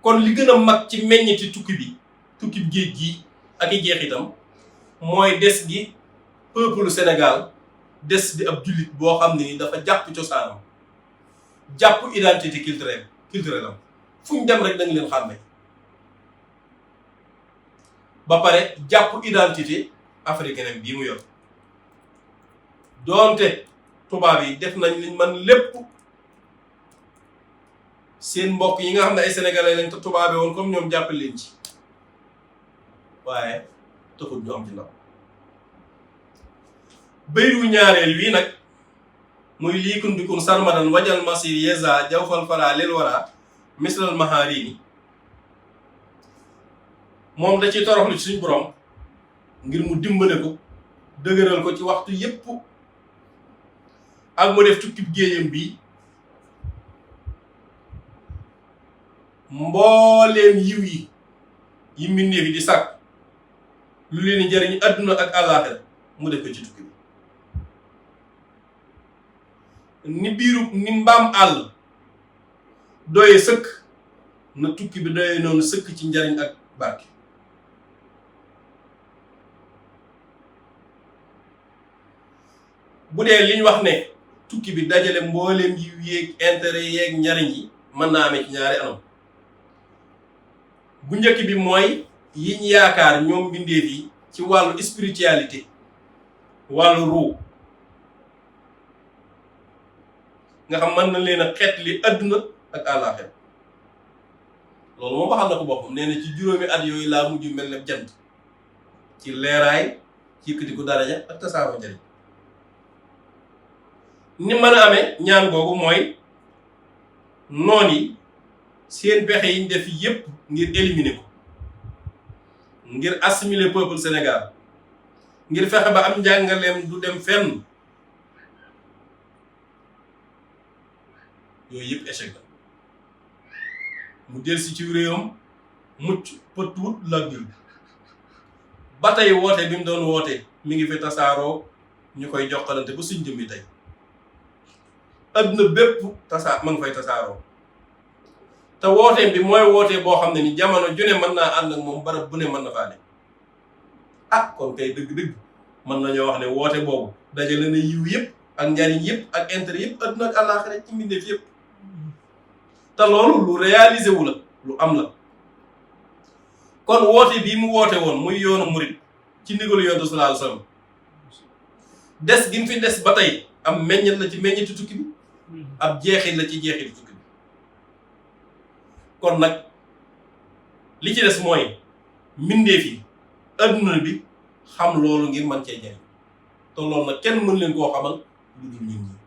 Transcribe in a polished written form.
kon li gën a mag ci meññiti tukki bi géej gi ak i jeexitam mooy des gi peuple Sénégal des di ab jullit boo xam ne ni dafa jàpp cosaanam jàpp identité culturelle am fu ñu dem rek dañ leen xàmme ba pare jàpp identité africaine bii mu yor doonte tubaab yi def nañ liñ man lépp seen mbokk yi nga xam ne ay sénégalais lañ te tubaabe woon comme ñoom jàppale leen ci waaye taxul ñu am ci ndam bayru ñaareel wii nag muy liikun bikun sarmadan wajal masir yeza jawfal fara lel wara mislal maharini moom da ci toroxlu ci suñ borom ngir mu dimbale ko dëgëral ko ci waxtu yépp ak mu def tukki géejam bi mbooleem yiw yi mbindeef yi di sàkk lu leen di jariñ adduna ak àllaaxira mu def ko ci tukki bi ni mbaam àll doye sëkk na tukki bi doye noonu sëkk ci njariñ ak barke bu dee liñ wax ne tukki bi dajale mbooleem yiw yeeg intérêt yeeg njariñ yi mën naa amee ci ñaari anam bu njëkk bi mooy yiñ yaakaar ñoom mbindeef yi ci wàllu spiritualité wàllu ruu nga xam mën na leen a xeet li adduna ak àllaaxira loolu moom waxal na ko boppam nee na ci juróomi at yooyu laa mujj mel ne jant ci leeraay ci yëkkati ko daraja ak tasaaroo njariñ ni mën a amee ñaan googu mooy noon yi seen pexe yiñ def yépp ngir éliminer ko ngir assimiler peuple Sénégal ngir fexe ba am njàngaleem du dem fenn yooyu yëpp échec la mu delsi ci réewam mucc pëtuut laggul ba tey woote bi mu doon woote mi ngi fi tasaaroo ñu koy jokkalante ba suñ jëmmi tey adduna bépp ma ngi fay tasaaroo te wooteem bi mooy wootee boo xam ne ni jamono june mën naa ànd ak moom barab bu ne mën na faa ne kon kay dëgg-dëgg mën nañoo wax ne woote boobu dajale na yiw yëpp ak njariñ yëpp ak intérêt yëpp adduna ak àllaaxira ci mbindeef yëpp te loolu lu réalisé wu la lu am la kon woote bii mu woote woon muy yoonu murit ci ndigalu yonent sallallahu alayhi wasallam des gi mu fi des ba tey am meññet la ci meññeti tukki bi ab jeexit la ci jeexiti tukki bi kon nag li ci des mooy mbindeef yi adduna bi xam loolu ngir mën cee jariñ te loolu nag kenn mën leen koo xamal lu dul nit ñi